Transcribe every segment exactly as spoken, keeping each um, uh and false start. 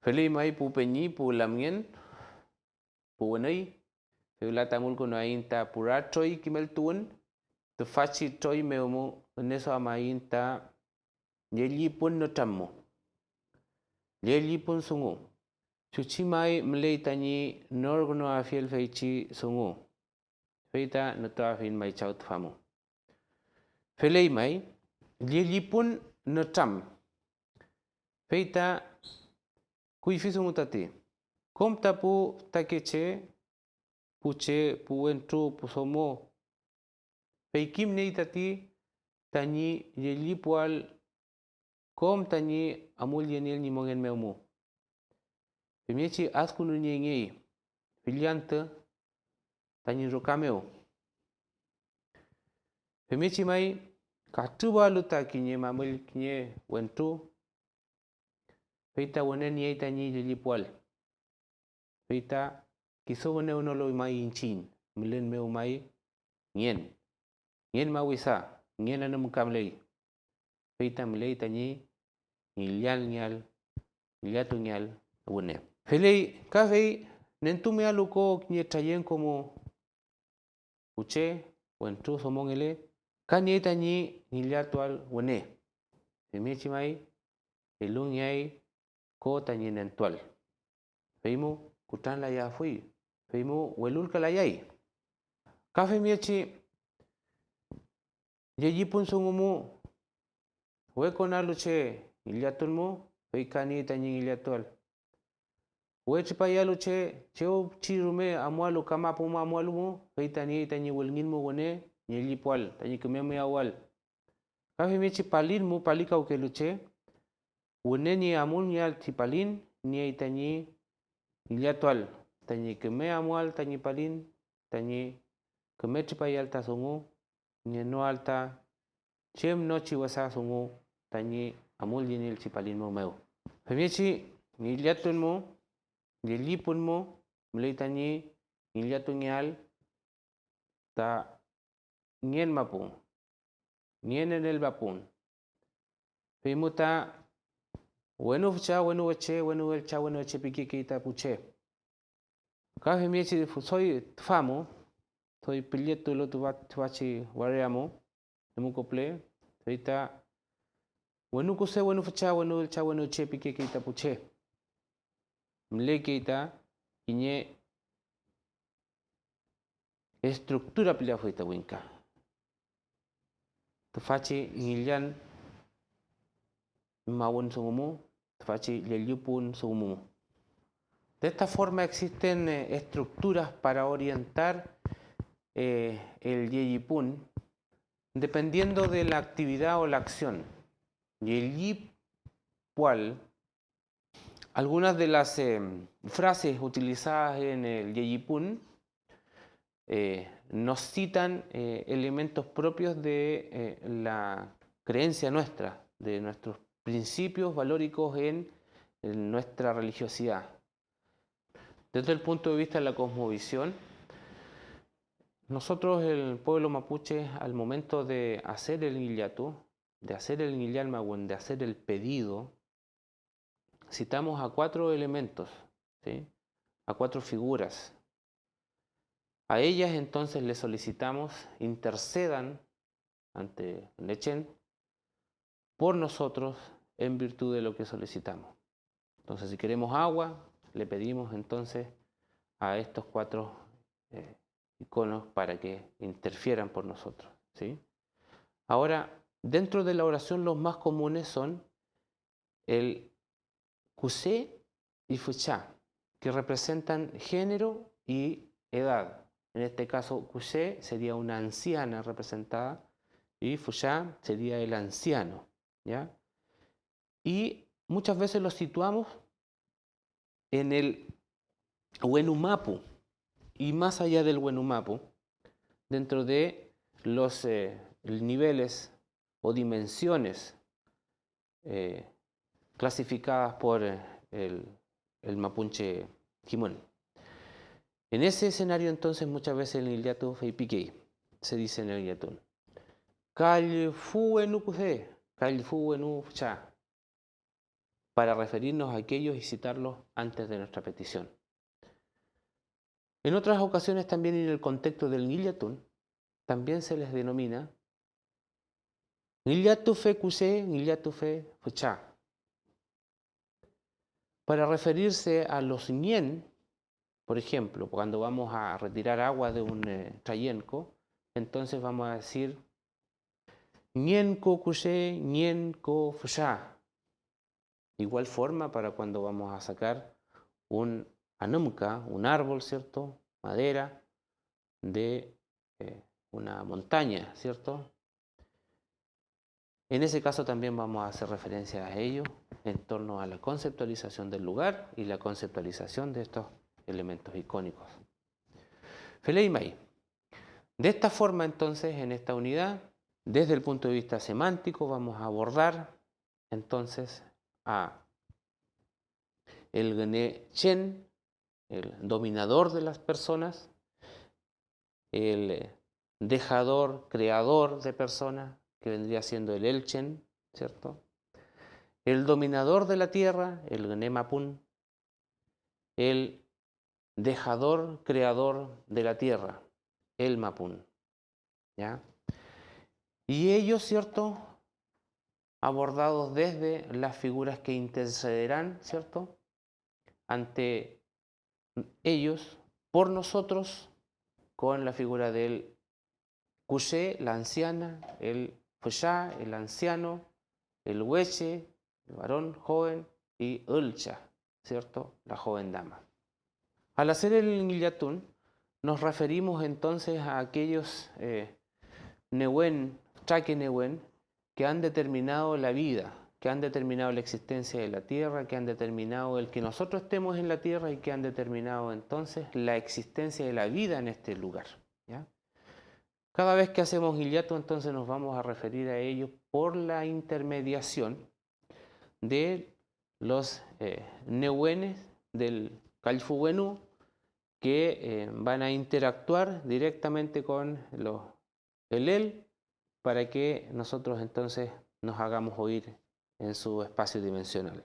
Feley may pu peñi, pu lamngen, pu wenüy, fewla ta amulkünuaiñ ta pura troy kimeltuwün. Tüfachi troy mew mu ngüneduamaiñ ta llellipun nütram mu, llellipun dungu. Chuchi may müley tañi norkünuafiel feychi dungu, fey ta nütramfiñ may Chaw tüfa mu. Feley may, llellipun nütram, fey ta kuyfi dungu tati. Kom ta pu fütakeche, pu che, pu wentru, pu domo, fey kimniey tati tañi llellipuael kom tañi amulyenieel ñi mongen mew mu. Femngechi adkünuniengey fill antü tañi ruka mew. Femngechi may, katrüwalu ta kiñe mamüll kiñe wentru, fey ta wüne niey tañi llellipuael. Fey ta kisu wünewnolu may iñchiñ, mülen mew may ngen, ngen mawisa, ngen anümkamüley. Fey ta müley tañi ngillalngeael, ngillatungeael wüne. Feley ka fey nentumealu ko kiñe trayenko mu pu che, wentru domongele, ka niey tañi ngillatuael wüne. Femngechi may, elungeay ko tañi nentuael. Feymu kutranlayafuy, feymu welulkalayay. Ka femngechi llellipun dungu mu we konalu che ngillatun mu, fey ka niey tañi ngillatuael. We tripayalu che chew chi rume amualu ka mapu mu amualu mu, fey ta niey tañi wülngiñ mu wüne ñi llellipuael tañi küme miyawal. Ka femngechi palin mu palikawkelu che, wüne ñi amulngeael ti palin niey tañi ngillatuael, tañi küme amuael tañi palin, tañi küme tripayael ta dungu, ngenoael ta chem nochi wesa dungu tañi amullnieelchi palin mu mew. Femngechi ngillatun mu, llellipun mu, müley tañi ngillatungeael ta ngen mapu, ngen enel mapu. Feymu ta wenu fücha, wenu weche, wenu wellcha, wenu weche pikekey ta pu che. Ka femngechi doy tüfa mu, doy pülletulu tüfa, tüfachi waria mu, Temuko püle, fey ta wenu kuse, wenu fücha, wenu wellcha, wenu che pikekey ta pu che. Mülekey ta kiñe estructura pileafuy ta wingka. Tüfachi ngillan mawün dungu mu, tüfachi llellipun dungu mu. De esta forma existen, eh, estructuras para orientar, eh, el llellipun, dependiendo de la actividad o la acción. Llellipual, algunas de las, eh, frases utilizadas en el llellipun, eh, nos citan, eh, elementos propios de, eh, la creencia nuestra, de nuestros principios valóricos en, en nuestra religiosidad. Desde el punto de vista de la cosmovisión, nosotros, el pueblo mapuche, al momento de hacer el ngillatu, de hacer el ngillan mawün, de hacer el pedido, citamos a cuatro elementos, ¿sí? A cuatro figuras. A ellas entonces les solicitamos intercedan ante Ngünechen por nosotros en virtud de lo que solicitamos. Entonces, si queremos agua, le pedimos entonces a estos cuatro, eh, iconos para que interfieran por nosotros, ¿sí? Ahora, dentro de la oración los más comunes son el kuse y fücha, que representan género y edad. En este caso, kuse sería una anciana representada y fücha sería el anciano, ¿ya? Y muchas veces los situamos en el wenu mapu y más allá del wenu mapu, dentro de los, eh, niveles o dimensiones, eh, clasificadas por, eh, el, el mapuche kimün. En ese escenario, entonces, muchas veces el ngillatu feypikey, se dice en el ngillatun: "Kallfü wenu kuse, kallfü wenu fücha". para referirnos a aquellos y citarlos antes de nuestra petición. En otras ocasiones también en el contexto del ngillatun, también se les denomina ngillatufe kuse, ngillatufe fücha. Para referirse a los ñen, por ejemplo, cuando vamos a retirar agua de un eh, trayenco, entonces vamos a decir ñen ko kuse, ñen ko fücha. Igual forma para cuando vamos a sacar un anümka, un árbol, ¿cierto? Madera de eh, una montaña, ¿cierto? En ese caso también vamos a hacer referencia a ello en torno a la conceptualización del lugar y la conceptualización de estos elementos icónicos. Feley may. De esta forma, entonces, en esta unidad, desde el punto de vista semántico, vamos a abordar entonces a el gnechen, el dominador de las personas, el eh, dejador, creador de personas, que vendría siendo el elchen, ¿cierto? El dominador de la tierra, el gnemapun, el dejador, creador de la tierra, el mapun. ¿Ya? Y ellos, ¿cierto? Abordados desde las figuras que intercederán, ¿cierto? Ante ellos, por nosotros, con la figura del kushe, la anciana, el fusha, el anciano, el weche, el varón joven, y ülcha, ¿cierto? La joven dama. Al hacer el ngillatun, nos referimos entonces a aquellos eh, newen, traque newen, que han determinado la vida, que han determinado la existencia de la tierra, que han determinado el que nosotros estemos en la tierra y que han determinado entonces la existencia de la vida en este lugar. ¿Ya? Cada vez que hacemos ngillatun, entonces nos vamos a referir a ellos por la intermediación de los eh, newenes del Kallfuwenu que eh, van a interactuar directamente con los, el él para que nosotros entonces nos hagamos oír en su espacio dimensional.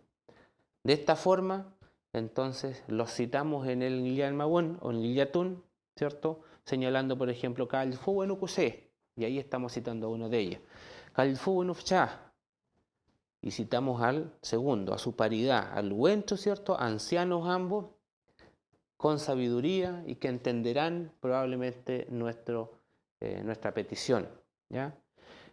De esta forma, entonces los citamos en el Ngillan Mawün o en Ngillatun, ¿cierto? Señalando, por ejemplo, Kallfuwenu Kusé, y ahí estamos citando a uno de ellos. Kallfuwenu Fcha, y citamos al segundo, a su paridad, al wentru, ¿cierto? Ancianos ambos, con sabiduría y que entenderán probablemente nuestro, eh, nuestra petición. ¿Ya?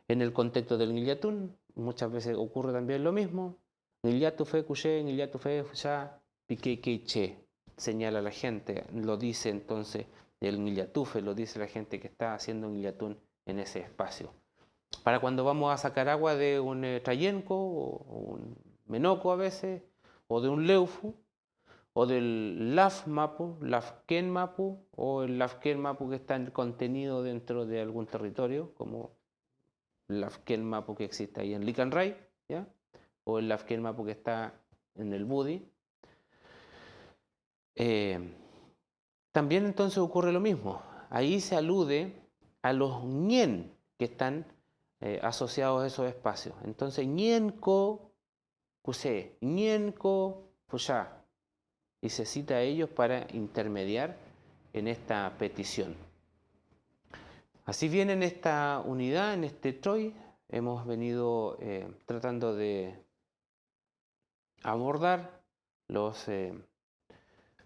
En el contexto del ngillatun, muchas veces ocurre también lo mismo. Ngillatufe kushe, ngillatufe fusha, pikeke che, señala la gente, lo dice entonces el ngillatufe, lo dice la gente que está haciendo ngillatun en ese espacio. Para cuando vamos a sacar agua de un eh, trayenco o un menoco a veces, o de un leufu, o del laf mapu, lafken mapu, o el lafken mapu que está contenido dentro de algún territorio, como lafken mapu que existe ahí en Likanray, ¿ya? O el lafken mapu que está en el Budi. Eh, también entonces ocurre lo mismo. Ahí se alude a los ñen que están eh, asociados a esos espacios. Entonces, ñen ko kusé, ñen ko fusha, y se cita a ellos para intermediar en esta petición. Así bien, en esta unidad, en este troy, hemos venido eh, tratando de abordar los, eh,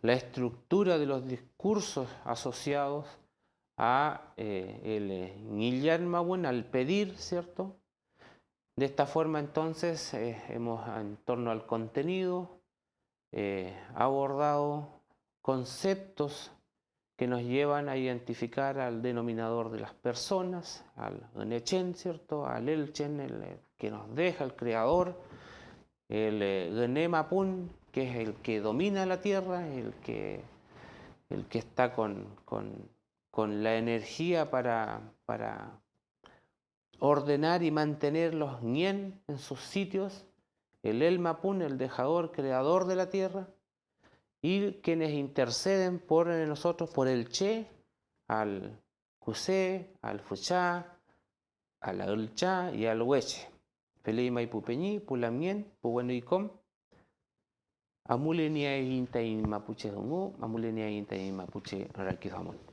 la estructura de los discursos asociados a eh, el eh, ngillan mawün, al pedir, ¿cierto? De esta forma, entonces, eh, hemos, en torno al contenido, eh, abordado conceptos que nos llevan a identificar al denominador de las personas, al Gnechen, ¿cierto? Al Elchen, el, el que nos deja, el creador, el eh, Gene Mapun, que es el que domina la tierra, el que, el que está con, con, con la energía para, para ordenar y mantener los ñen en sus sitios, el El Mapun, el dejador, creador de la tierra, y quienes interceden por nosotros, por el Che, al Kusé, al Fuchá, al Aülchá y al Weche. Feley may pu peñi, pu lamngen, pu wenu ikom, Amulenieaiñ taiñ mapuche dungu, amulenieaiñ taiñ mapuche rakiduamün.